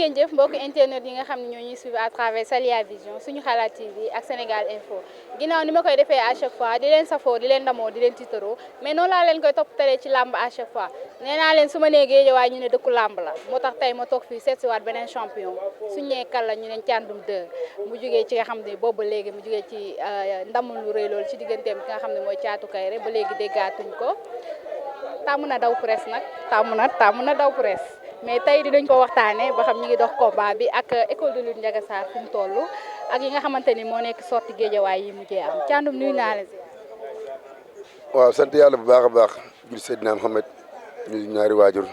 ngeen jëf mbokk internet yi nga xam ne ñoo ñuy suivre à travers Saliya Vision suñu xalaat TV ak Sénégal Info ginnaaw ni ma koy defee à chaque fois di leen safoo di leen ndamoo di leen tiitaroo mais noonu laa leen koy toppatalee ci làmb à chaque fois nee naa leen su ma nee Guédiawaye ñu ne dëkku làmb la moo tax tey ma toog fii seet si waat beneen champion suñu nee kan la ñu ne Thiandoum 2 mu jógee ci nga xam ne boobu ba léegi mu jógee ci ndamul lu rëy loolu ci digganteem ki nga xam ne mooy Thiatou Kairé ba léegi déggaatuñ ko tàmm na daw presse nag tàmm na daw presse mais tey dinañ ko waxtaanee ba xam ñi ngi dox combat bi ak école de lutte Ndiaga Sarr fi mu toll ak yi nga xamante ni moo nekk sorti Guédiawaye yi mujjee am Thiandoum nuyu naa la si. waaw sant yàlla bu baax a baax jul Seydina Mohamed ñu ñaari waajur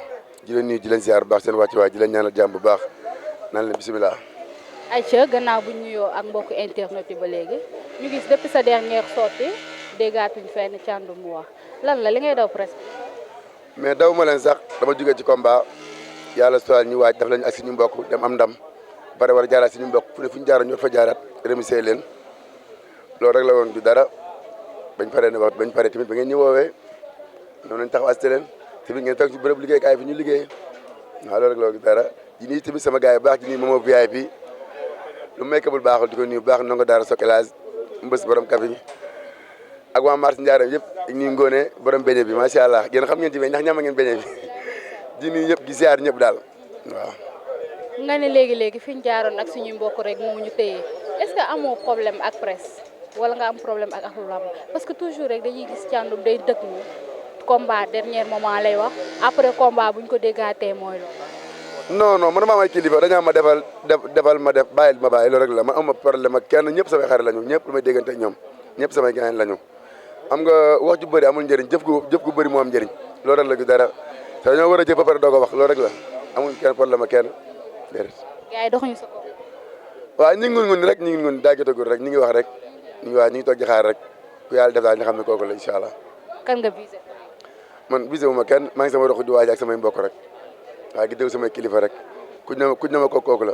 di leen nuyu di leen ziar bu baax seen wàccuwaay di leen ñaanal jàmm bu baax naan leen bisimilah. Aïcha gannaaw bu ñu nuyoo ak mbokku internet yi ba léegi ñu gis depuis sa dernière sortie déggaatuñ fenn Thiandoum mu wax lan la li ngay daw presse. mais daw ma leen sax dama jógee ci combat yàlla soal ñu waaj daf lañu ak suñu mbokk dem am ndam bare war a jaaraat suñu mbokk fu ne fu ñu jaara ñoo fa jaaraat remercier leen loolu rek la woon du dara bañ paree ne wax bañ paree tamit ba ngeen ñu woowee noonu lañ taxaw assisté leen tamit ngeen fekk ci bërëb liggéeykaay fi ñu liggéeyee waaw loolu rek la woon du dara di nuyu tamit sama gars yi baax di nuyu Momo VIP lu maykabul baaxul di ko nuyu baax ndongo daara sok elage mbës borom kafe gi ak waa Mars Ndiarème yëpp ak ñuy ngóone borom beñe bi macha allah yéen xam ngeen ci beñ ndax ñama ngeen beñe bi di nuyu ñëpp di ziar ñëpp daal waaw. nga ne léegi fi ñu jaaroon ak suñuy mbokk rek moo ñu téye est-ce que amoo problème ak presse wala nga am problème ak axlu lamb parce que toujours rek dañuy gis Thiandoum day dëkk ñu combat dernier moment lay wax après combat buñ ko déggaatee mooy loolu. non man maa may kilifa dañaa ma defal ma def bàyyil ma bàyyi loolu rek la ma am problème ak kenn ñëpp samay xarit lañu ñëpp lu may déggante ak ñoom ñëpp samay gaañ lañu xam nga wax ju bëri amul njëriñ jëf gu bëri moo am njëriñ loolu rek la du dara te dañoo war a jëf ba pare doog a wax loolu rek la amul kenn problème ak kenn déedéet. gars yi doxuñu sa ko. waaw ñu ngi ngun rek ñu ngi ngun daa jotagul rek ñu ngi wax rek ñu ngi toog di xaar rek ku yàlla def daal ñu xam ne kooku la incha allah. kan nga visé. man visé wu ma kenn maa ngi sama rox di waaj ak samay mbokk rek waaye gi dégg samay kilifa rek ku ñu ma kooku la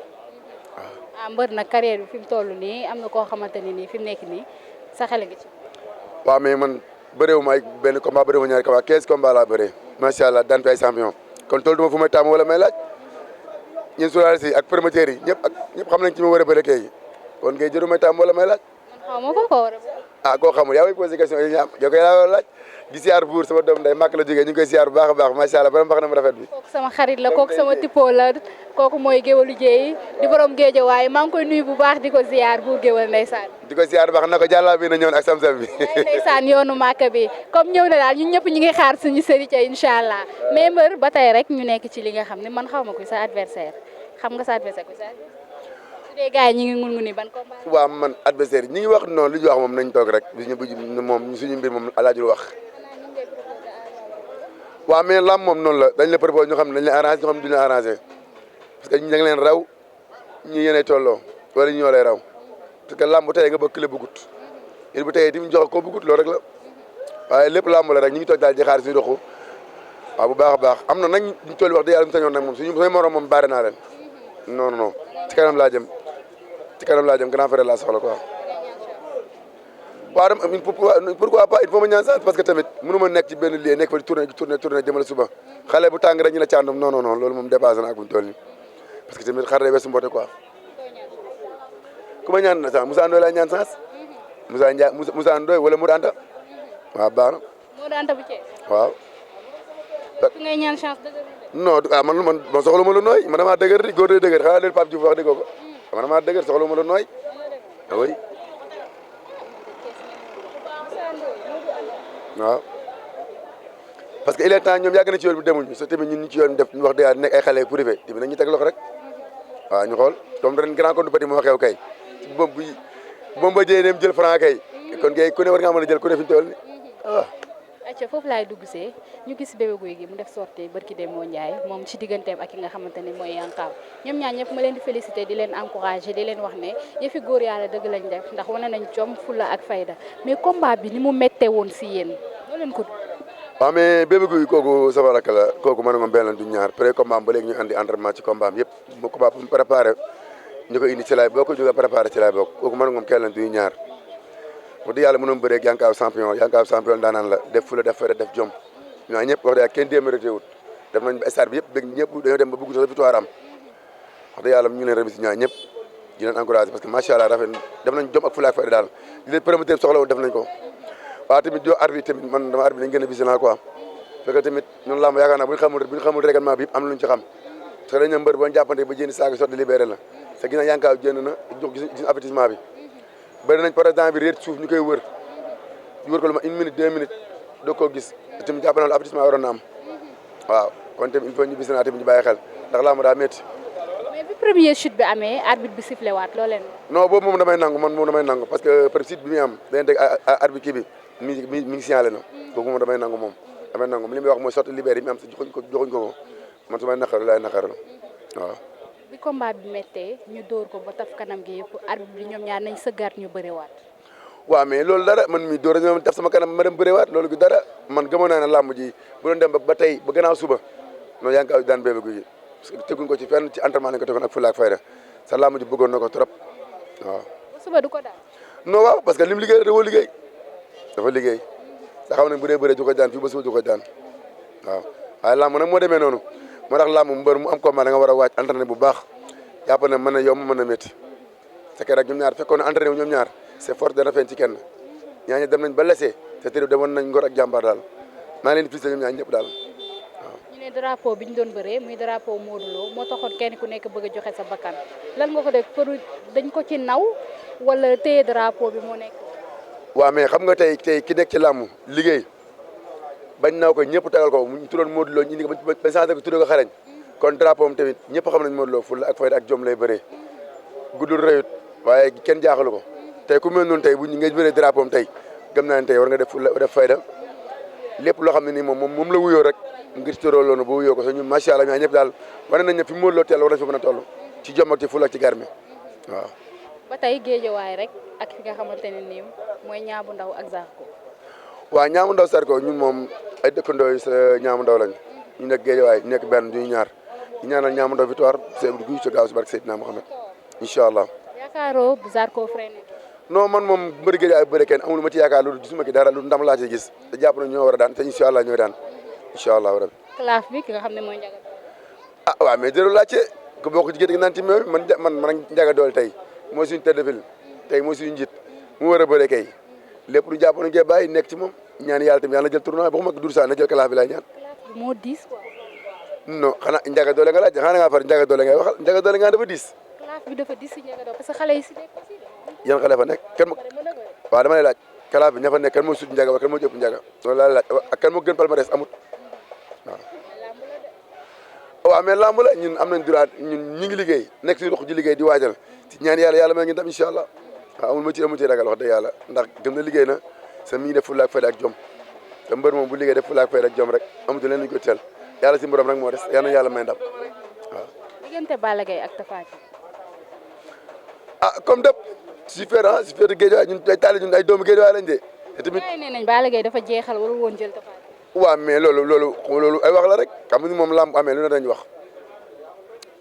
waaw. ah mbër nag carrière bi fi mu toll nii am na koo xamante ne nii fi mu nekk nii sa xel gi ci. waaw mais man bëréewu ma ay benn combat bëréewu ma ñaari combat 15 combat laa bëree macha allah daan fi ay champion kon tool duma fu may taamu wala may laaj ñun journalistes yi ak promoteurs yi ñëpp xam nañ ci ma war a bëre kay kon ngay jëru may taamu wala may laaj. man xaw ma ko war a ah koo xamul yaa may posé question yi ñaam yow koy laa war a laaj di siyaar buur sama doom nday màkk la jógee ñu ngi koy siyaar bu baax a baax macha allah borom wax na mu rafet bi. kooku sama xarit la kooku sama tipo la kooku mooy géwalu jéey di borom Guédiawaye maa ngi koy nuyu bu baax di ko ziar buur géwal ndeysaan. di ko ziar baax na ko jàllaa bi na ñëw ak sam-sam bi. ndeysaan yoonu màkk bi comme ñëw na daal ñun ñëpp ñu ngi xaar suñu série ca incha allah mais mbër ba tey rek ñu nekk ci li nga xam ne man xaw ma kuy sa adversaire xam nga sa adversaire kuy sa su dee gars yi ñu ngi ngun-nguni ban combat. waaw man adversaire yi ñi ngi wax noonu li ñu wax moom nañ toog rek moom suñu mbir moom alaajul wax. waaw mais lam moom noonu la dañ la proposé ñu xam ne dañ la arrangé ñu xam ne duñu arrangé parce que ñi da nga leen raw ñi yéenay tolloo wala ñoo lay raw parce que lamb bu teyee nga bëgg la bëggut yéen bu teyee tamit jox ko bëggut loolu rek la waaye lépp lamb la rek ñu ngi toog daal di xaar suñu doxu waaw bu baax a baax am na nag ñu toll wax dëgg yàlla mu sañoon nag moom suñu morom moom baare naa leen non ci kanam laa jëm grand frère laa soxla quoi waaw dama pourquoi pas il faut ma ñaan chance parce que tamit mënu ma nekk ci benn lieu nekk fa di tourné jëmale suba xale bu tàng rek ñu la Thiandoum non loolu moom dépassé na ak buñu toll nii parce que tamit xar day weesu mboote quoi ku ma ñaan na sax Moussa Ndoye laa ñaan chance Moussa Ndoye wala Modou Anta waaw baax na. Modou Anta bu Thiès. waaw. ki ngay ñaan chance dëgër non man soxla ma lu nooy man damaa dëgër di góor day dëgër xanaa leen Pape Diouf wax déggoo ko man damaa dëgër soxla ma lu nooy oui. waaw parce que il est temps ñoom yàgg na ci yoon bi demuñu so tamit ñun ñu ci yoon def ñu wax dëgg nekk ay xale privé tamit nañu teg loxo rek waaw ñu xool comme ren grand compte petit moo xew kay moom ba jëyee dem jël franc kay kon kay ku ne war ngaa mën a jël ku ne fi ñu toll ni waaw. acca foofu laay dugg see ñu gis Bébé Gouy Gui mu def sortie barki dem moo Ndiaye moom ci digganteem ak ki nga xamante ne mooy Yankaw ñoom ñaar ñëpp ma leen di féliciter di leen encourager di leen wax ne yëfi góor yàlla dëgg lañ def ndax wane nañ jom fulla ak fayda mais combat bi ni mu méttee woon si yéen noo leen ko. waaw mais Bébé Gouy Gui kooku sama rakk la kooku man moom benn du ñaar pré combat ba léegi ñu andi entraînement ci combat yëpp mu combat bu mu préparé ñu ko indi ci laay bokk jóge préparé ci laay bokk kooku man moom kenn du ñaar wax dëgg yàlla mënoon bëree ak Yankaw champion daanaan la def fu la def fere def jom ñoo ñëpp wax dëgg kenn démérité wut def nañ ba stade bi yëpp bëgg ñëpp dañoo dem ba bëgg sax victoire am wax dëgg yàlla ñu ngi leen remercier ñaar ñëpp di leen encouragé parce que macha allah rafet def nañ jom ak fulla ak fayda daal li leen promoteur soxla woon def nañ ko waaw tamit joo arbitre tamit man dama arbitre dañ gën a vigilant quoi fekk tamit ñun làmb yaakaar naa bu ñu xamul règlement bi yëpp am na lu ñu ci xam parce que dañu mbër boo jàppante ba jénn saako sotti libéré la te ginnaaw yankaaw jénn na jox gis avertissement bi bëri nañ président bi réet suuf ñu koy wër ñu wër ko lu ma 1 minute 2 minutes doo ko gis tamit jàpp naa avertissement waroon na am waaw kon tamit il faut ñu vigilant tamit ñu bàyyi xel ndax làmb daa métti. mais bi premier chute bi amee arbitre bi sifflé waat loo leen. non boobu moom damay nangu parce que premier chute bi muy am dañuy dégg arbitre kii bi mi ngi signalé na boobu moom damay nangu li muy wax mooy sorte libéré yi mi am si joxuñ ko man su may naqaru laay naqaru waaw. bi combat bi méttee ñu dóor ko ba taf kanam gi yëpp arbitre bi ñoom ñaar nañ sëggaat ñu bëriwaat. waaw mais loolu dara man mi dóor ñoom taf sama kanam ma dem bëriwaat loolu gi dara man gëmoon naa ne làmb ji bu doon dem ba tey ba gannaaw suba noonu yaa ngi ko daan Bébé Gouy Gui parce que teguñ ko ci fenn ci entraînement lañ ko tegoon ak fulla ak fayda sa làmb ji bëggoon na ko trop waaw. ba suba du ko daal. non waaw parce que lim liggéey dafa liggéey te xam ne bu dee bëree du ko daan fii ba suba du ko daan waaw waaye làmb nag moo demee noonu moo tax làmb mbër mu am combat da nga war a waaj entraîné bu baax jàpp ne mën na yomb mën na métti te keroog ñoom ñaar fekkoon na entraîné wu ñoom ñaar c'est fort dana feeñ ci kenn ñaañu dem nañ ba lese te tëdd demoon nañ ngor ak jàmbaar daal maa leen di félicité ñoom ñaar ñëpp daal waaw. ñu ne drapeau bi ñu doon bëree muy drapeau Modou Lo moo taxoon kenn ku nekk bëgg a joxe sa bakkan lan nga ko def pour dañ ko ci naw wala téye drapeau bi moo nekk. waaw mais xam nga tey ki nekk ci làmb liggéey bañ naw ko ñëpp tagal ko mu tuddoon Modou Lo ñu indi ko ba changé ko tuddee ko xarañ kon drapeau am tamit ñëpp xam nañ Modou Lo fulla ak fayda ak jom lay bëree guddul rëyut waaye kenn jaaxalu ko tey ku mel noonu tey bu ñu ngay bëree drapeau am tey gëm naa ne tey war nga def fulla def fayda lépp loo xam ne nii moom la wuyoo rek ngir tëroo loonu bu wuyoo ko sax ñun macha allah ñaa ñëpp daal wane nañ ne fi Modou Lo teel war nañ fa mën a toll ci jom ak ci fulla ak ci garmi waaw. ba tey géejawaay rek ak fi nga xamante ne nii mooy Niang bu Ndaw ak Zarko. waaw Niang bu Ndaw Zarko ñun moom ay dëkkandoo yi sa Niang bu Ndaw lañ ñu nekk géejawaay ñu nekk benn duñu ñaar ñu ñaanal Niang bu Ndaw victoire Seydou Guèye ca gaaw si barke Seydina Mohamed incha allah. yaakaaroo bu Zarko freiné. non man moom mbëri géejawaay bëri kenn amul ma ci yaakaar lu gisuma ki dara lu ndam laa ci gis te jàpp na ñoo war a daan te incha allah ñooy daan incha allah rabbi. classe bi ki nga xam ne mooy Ndiaga Dolé. ah waaw mais jërëjëf laajte ku bokk ci géej gi naan ci meew man Ndiaga Dolé tey mooy suñu tête de file tey mooy suñu njiit mu war a bëre kay lépp lu jàpp nañ koy bàyyi nekk ci moom ñaan yàlla tamit yàlla na jël tournoi ba xam ak Doudou Sane na jël classe bi laay ñaan. moo diis quoi. non xanaa Ndiaga Dolé nga laaj xanaa ngaa far Ndiaga Dolé ngay waxal Ndiaga Dolé nga dafa diis. classe bi dafa diis si Ndiaga Dolé parce que xale yi si nekk aussi de. yan xale fa nekk kenn waaw dama lay laaj classe bi ña fa nekk kan moo sut Ndiaga wala kan moo jëpp Ndiaga loolu laa laaj ak kan moo gën palmarès amut waaw. waaw mais lamb la ñun am nañ droit ñun ñu ngi liggéey nekk si ruq ji liggéey di waajal ci ñaan yàlla may ngi dem incha allah waaw amul ma ci ragal wax dëgg yàlla ndax gëm na liggéey na sa mi ngi def fulla ak fayda ak jom te mbër moom bu liggéey def fulla ak fayda ak jom rek amatu leen ñu ko teel yàlla si mborom rek moo des yal na yàlla may ndam waaw. diggante Balla Gaye ak Tapha Tine. ah comme dëpp si feer Guédiawaye ñun ay taali ñun ay doomu Guédiawaye lañ de te tamit gars yi nee nañ Balla Gaye dafa jeexal warul woon jël Tapha Tine. waaw mais loolu ay wax la rek xam nga ni moom lamb amee lu ne dañ wax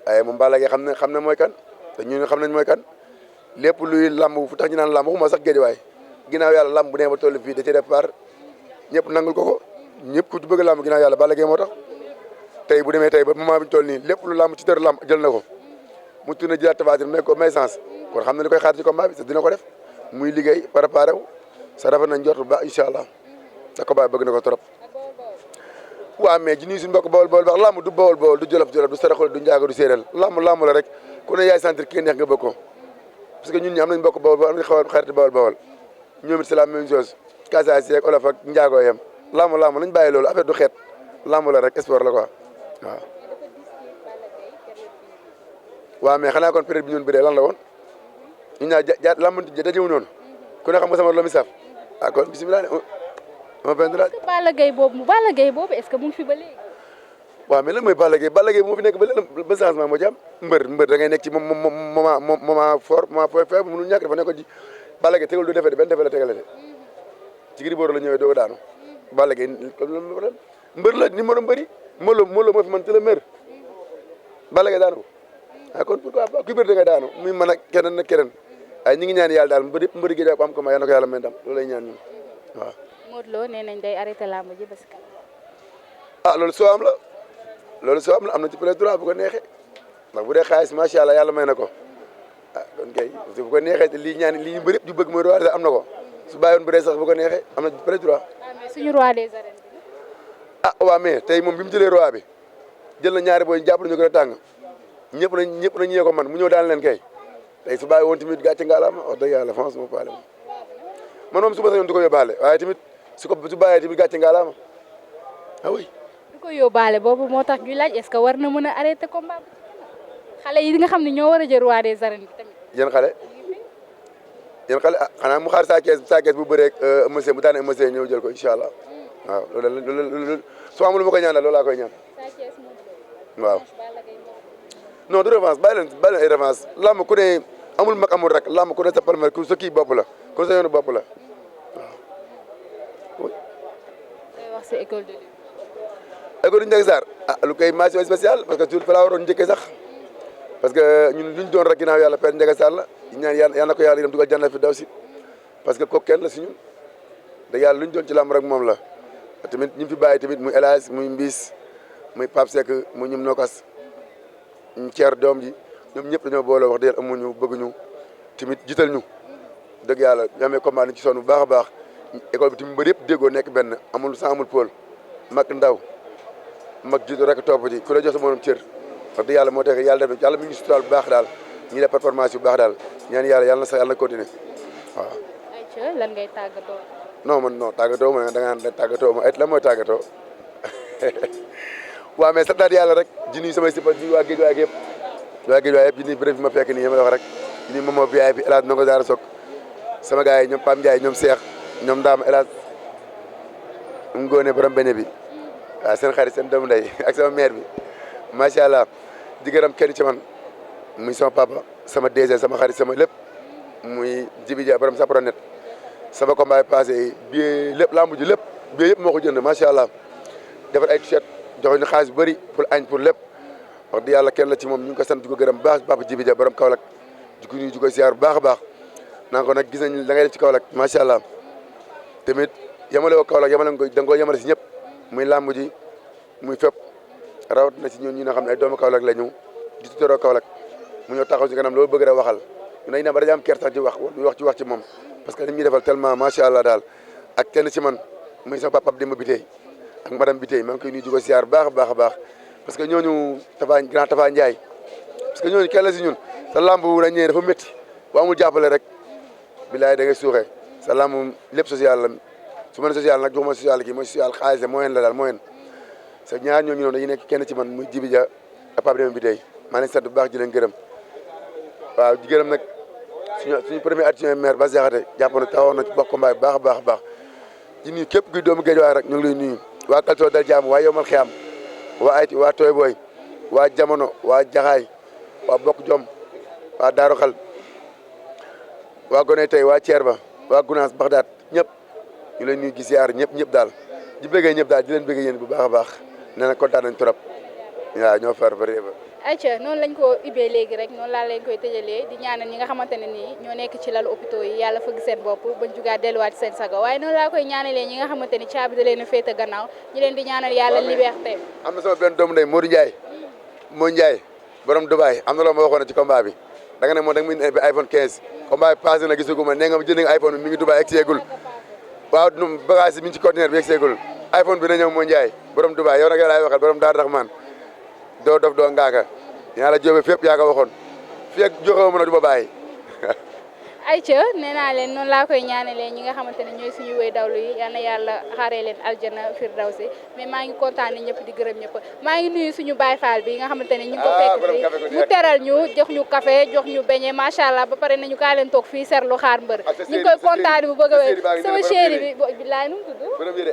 waaye moom Balla Gaye xam ne mooy kan te ñun xam nañ mooy kan lépp luy lamb fu tax ñu naan lamb waxuma sax Guédiawaye ginnaaw yàlla lamb bu nee ba toll fii da ci départ ñëpp nangul ko ñëpp ku ci bëgg lamb ginnaaw yàlla Balla Gaye moo tax tey bu demee tey ba moment bi ñu toll nii lépp lu lamb ci tër lamb jël na ko mu tourné jëlaat Tapha Tine may sens kon xam na li koy xaar ci combat bi te dina ko def muy liggéey préparé wu sa rafet nañ jot bu baax incha allah te combat bëgg na ko trop. waaw mais ji nuyu suñu mbokk bawol bawol baax lamb du bawol bawol du jolof du saraxol du njaago du séeréel lamb la rek ku ne yaay sentir ki neex nga bëgg ko parce que ñun ñi am nañ mbokk bawol bawol am nañ xarit bawol bawol ñoom it c'est la même chose Kasaas yeeg olof ak njaago yem lamb lañ bàyyi loolu affaire du xeet lamb la rek sport la quoi waaw. waaw mais xanaa kon période bi ñun bëree lan la woon ñu ñaa lamb dajewu noonu ku ne xam nga sama lo mi saf ah kon bisimilah ne ma benn laaj. Balla Gaye boobu est-ce que mu ngi fi ba léegi. waaw mais lan mooy Balla Gaye moo fi nekk ba léegi ba changement moo ci am mbër da ngay nekk ci moment fort moment faible mënul ñàkk dafa nekkoon ci Balla Gaye tegal du defee de benn defee la tegale de ci Gris Bordeaux la ñëwee doo daanu Balla Gaye mbër la ni mën a mbëri Molo moo fi mën ci la mbër Balla Gaye daanu ko ah kon pourquoi pas ku bëri da ngay daanu muy mën ak keneen ak keneen waaye ñi ngi ñaan yàlla daal mbëri gi ko am ko ma yal na ko yàlla may ndam loolu lay ñaan ñun waaw. Modou Lo nee nañ day arrêté làmb ji parce que. ah loolu soo am la am na ci peut-être droit bu ko neexee ndax bu dee xaalis macha allah yàlla may na ko ah kon kay bu ko neexee te lii ñaan lii ñu bëri ju bëgg mooy roi am na ko su bàyyoon bëree sax bu ko neexee am na peut-être droit. mais suñu roi des arènes bi. ah waaw mais tey moom bi mu jëlee roi bi jël na ñaari booy jàpp nañu ko tàng ñëpp nañ ñee ko man mu ñëw daan leen kay tey su bàyyi woon tamit gàcce ngalaama wax dëgg yàlla franchement paale moom man moom suba sañoon du ko yóbbaale waaye tamit su bàyyee tamit gàcce ngalaama ah oui. du ko yóbbaale boobu moo tax ñuy laaj est-ce que war na mën a arrêter combat bi xale yi nga xam ne ñoo war a jël roi des arènes bi tamit. yéen xale ah xanaa mu xaar saa kees bu bëree monsieur bu daanee monsieur ñëw jël ko incha allah waaw loolu su amul lu ma koy ñaan daal loolu laa koy ñaan waaw. non du revanche bàyyi leen ay revanche làmb ku ne amul mag amul rek làmb ku ne sa palmarès ku sa kii bopp la ku sa yoonu bopp la waaw. wax si école de lutte. école de Ndiaga Sarr ah lu koy mention spéciale parce que toujours fa laa waroon njëkkee sax parce que ñun luñ doon rek ginnaaw yàlla Père Ndiaga Sarr la ñaan yàlla na ko yàlla dem dugal janna fi daw si parce que kooku kenn la si ñun da yàlla luñ doon ci làmb rek moom la tamit ñu fi bàyyi tamit muy El Hadj muy Mbiis muy Pape Seck muy ñum Nokas ñu ceer doom ji ñoom ñëpp dañoo boole wax dëgg amuñu bëgguñu tamit jiital ñu dëgg yàlla ñu amee combat ni ci sonn bu baax a baax école bi tamit mbër yëpp déggoo nekk benn amul sans amul pôle mag ndaw mag jiitu rek topp ji ku la jox sa moom cër wax dëgg yàlla moo tax yàlla def yàlla mi ngi suturaal bu baax daal ñi def performance yu baax daal ñaan yàlla na sax yàlla na continuer waaw. ayca lan ngay tàggatoo. non man non tàggatoo ma da ngaa tàggatoo ma ay lan mooy tàggatoo waaw mais sant yàlla rek di nuyu samay sipa di waa Guédiawaye yëpp waa Guédiawaye yëpp di nuyu béréb bi ma fekk nii yéen a wax rek di nuyu Momo VIP El Hadj Ndongo Daara Sok sama gars yi ñoom Pam Ndiaye ñoom Cheikh ñoom Ndam El Hadj Ngone borom beñe bi waaw seen xarit seen doomu ndey ak sama maire bi macha allah di gërëm kenn ci man muy sama papa sama DG sama xarit sama lépp muy Jibi Dia borom Sapronet sama combat yi passé bi lépp lamb ji lépp bi yëpp moo ko jënd macha allah defar ay t-shirt jox ñu xaalis bu bëri pour añ pour lépp wax di yàlla kenn la ci moom ñu ngi ko sant di ko gërëm baax papa Jibi Dia borom Kaolack di ko nuyu di ko ziar bu baax a baax naa ko nag gis nañ da ngay def ci Kaolack macha allah tamit yemale woo Kaolack yemale nga ko da nga koo yemale si ñëpp muy làmb ji muy fépp rawat na si ñun ñi nga xam ne ay doomu Kaolack la ñu di tutoroo Kaolack mu ñëw taxaw si kanam loolu bëgg a waxal ñu dañ ne ba dañu am kersa di wax ci moom parce que li ñuy defal tellement macha allah daal ak kenn ci man muy sama papa Demba Biteye ak madame Biteye maa ngi koy nuyu di ko ziar baax a baax a baax parce que ñooñu grand Tafa Ndiaye parce que ñooñu kenn la si ñun sa lamb dañ ñëwee dafa métti bu amul jàppale rek bilaay da ngay suuxee sa lamb lépp social la su ma nee social nag joxuma social kii mooy social xaalis moyen la daal moyen sa ñaar ñooñu noonu dañuy nekk kenn ci man muy Jibi Dia ak Pape Demba Biteye maa leen sant bu baax di leen gërëm waaw di gërëm nag suñu premier adjoint maire Bass Diakhaté jàpp na taxawoon na ci bokk combat bu baax a baax a baax di nuyu képp kuy doomu Guédiawaye rek ñu ngi lay nuyu waa Kalso dal jàmm waa Yomal Xiyam waa Ayti waa Toy Boy waa Jamono waa Jaxaay waa Bokk Jom waa Daaru Xal waa Goney Tey waa Thier ba waa Gunaas Baxdaat ñëpp ñu leen nuyu gis yaar ñëpp daal di bëggee ñëpp daal di leen bëggee yéen bu baax a baax nee na kontaan nañ trop waaw ñoo far ba réeba ayca noonu lañ ko ubbee léegi rek noonu laa leen koy tëjalee di ñaanal ñi nga xamante ne nii ñoo nekk ci lalu hôpitaux yi yàlla fëgg seen bopp bañ jugaat delluwaat seen sago waaye noonu laa koy ñaanalee ñi nga xamante ni caabi da leen a féete gannaaw ñi leen di ñaanal yàlla liberté. am na sama benn doomu ndey Modou Ndiaye borom Dubaay am na loo ma waxoon ci combat bi da nga ne moom da nga muy indi iPhone 15 combat bi passé na gisaguma nee nga ma jënd nga iPhone bi mi ngi Dubaay egg seegul waaw bagage mi ngi ci conteneur bi egg seegul iPhone bi na ñëw Modou Ndiaye borom Dubaay yow nag yow laay waxal borom Daar Rahman doo dof doo ngaaka yàlla jóobe fépp yaa ko waxoon fii ak joxewu ma na du ma bàyyi ayca nee naa leen noonu laa koy ñaanalee ñi nga xamante ne ñooy suñu wéy dawlu yi yal na yàlla xaaree leen aljana firdawsi mais maa ngi kontaan ñëpp di gërëm ñëpp maa ngi nuyu suñu Baye Fall bi nga xamante ne ñu ngi ko fekk fii mu teral ñu jox ñu café jox ñu beñe macha allah ba pare nañu kaa leen toog fii serlu xaar mbër ñu ngi koy kontaan bu bëgg a wéy sama chéri bi laay nu mu tudd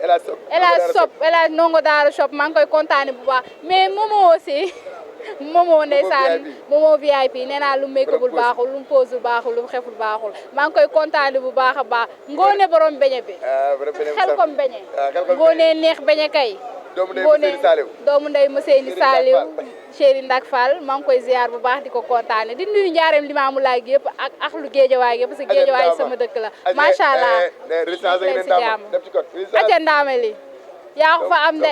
El Hadj Ndongo Daara Shop maa ngi koy kontaan bu baax mais Momo aussi Momo ndeysaan Momo VIP nee naa lu make bul baaxul lu pose bul baaxul lu xeful baaxul maa ngi koy kontaane bu baax a baax ngoone borom beñe bi xel kom beñe ngoone neex beñe kay ngoone doomu ndey Maseyni Saliw chéri Ndak Fall maa ngi koy ziar bu baax di ko kontaane di nuyu njaareem Limaamu Laay gi yëpp ak lu Géejawaay gi parce que Géejawaay sama dëkk la macha allah leen si jàmm aca ndaame li yaa ko fa am de